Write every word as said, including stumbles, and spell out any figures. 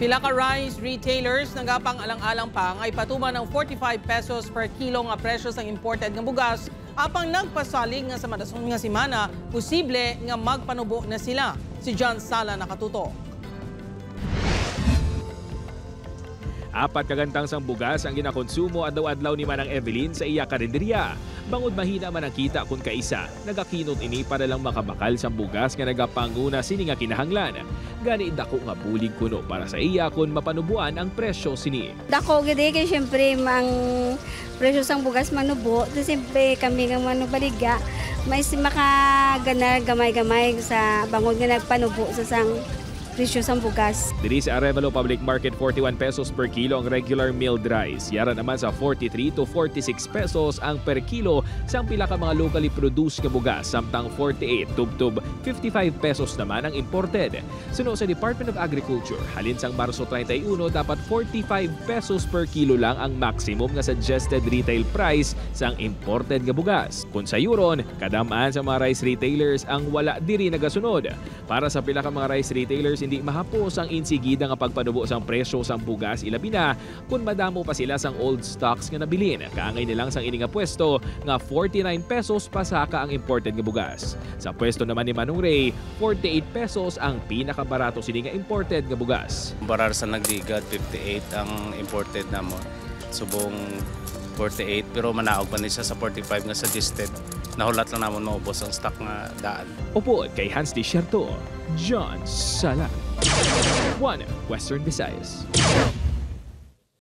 Pila ka rice retailers nagapang-alang-alang pa nga ipatuman ang forty-five pesos per kilo nga presyo sang imported nga bugas, apang nagpasalig nga sa madason nga semana, posible nga magpanubo na sila. Si John Sala nakatutok. Apat ka gantang sang bugas ang ginakonsumo adlaw-adlaw ni Manang Evelyn sa iya karinderya. Bangod mahina man ang kita kon kaisa, nagakinot ini para lang makabakal sang bugas nga nagapanguna sini nga kinahanglan. Gani, dako nga bulig kuno para sa iya kon mapanubuan ang presyo sini. Dako gid, eh, kay syempre ang presyo sang bugas manubo, di siyempre kami nga manubaligya, mas makaganar gamay-gamay sa bangod nga nagpanubo sa sang presyo sang bugas. Diri sa Arevalo Public Market, forty-one pesos per kilo ang regular milled rice. Yara naman sa forty-three to forty-six pesos ang per kilo sang pila ka mga locally produced nga bugas, samtang forty-eight tubtob fifty-five pesos naman ang imported. Suno sa Department of Agriculture, halin sang Marso treinta y uno, dapat forty-five pesos per kilo lang ang maximum nga suggested retail price sang imported nga bugas. Kung sayuron, kadam-an sa mga rice retailers ang wala diri nagasunod. Para sa pila ka mga rice retailers, hindi mahapos ang insigida nga pagpanubo sang presyo sang bugas, ilabi na kon madamo pa sila sang old stocks nga nabilin. Kaangay na lang sang ini nga pwesto nga forty-nine pesos pa saka ang imported nga bugas. Sa pwesto naman ni Manong Ray, forty-eight pesos ang pinakabarato sini nga imported nga bugas. Barar sa nagligad, fifty-eight ang imported namon. Subong forty-eight, pero manaog pa ni siya sa forty-five nga suggested. Nahulat lang namon maubos ang stock nga daan. Upod kay Hans Desierto, John Sala, One Western Visayas.